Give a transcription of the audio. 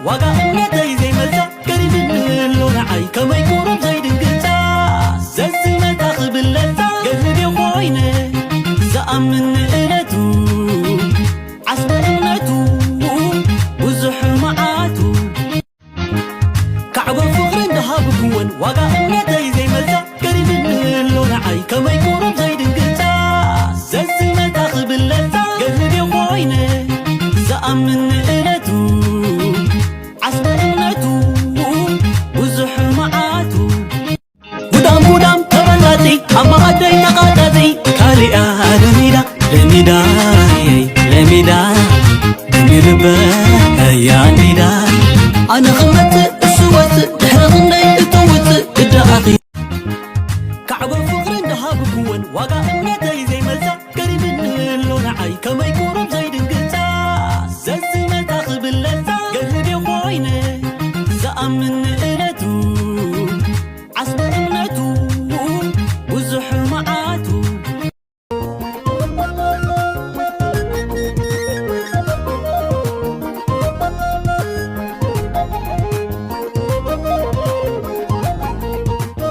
ዋጋ እምነተይ ዘይመልሳ ገሪምኒ ኣሎ ንዓይ ከመይ ቁሩብ ዘይድንግጻ ዘዝመታ ክብለታ ገድደ ኮይነ ዝኣምን ንእለቱ ዓስቢ እምነቱ ብዙሕ መዓቱ ካዕቦ ፍቕሪ እንዳሃብክወን ዋጋ እምነተይ ዘይመልሳ ገሪምኒ ኣሎ ንዓይ ከመይ ቁሩብ ዘይድንግጻ ዘዝመታ ክብለታ ገድደ ኮይነ ዝኣምን ንእለቱ ዓስቢ እምነቱ ብዙሕ መዓቱ ጉዳም ጉዳም ተበላጺ ኣብ መኣደይ ተቓጻጺ ካሊኣ ለሚዳ ለሚዳ ለሚዳ ብሚልበ እያ እንዲዳ ኣነ ክመጽእ እሱ ወጽእ ድሕሪ ክንደይ እትውጽእ እዳኣኺ ካዕቦ ፍቕሪ እንዳሃብክወን ዋጋ እምነተይ ዘይመልሳ ገሪምኒ ኣሎ ንዓይ ከመይ ቁሩብ ዘይድንግጻ ዘዝመታ ክብለታ ገድደ ኮይነ ዝኣምን ንእለቱ ዓስቢ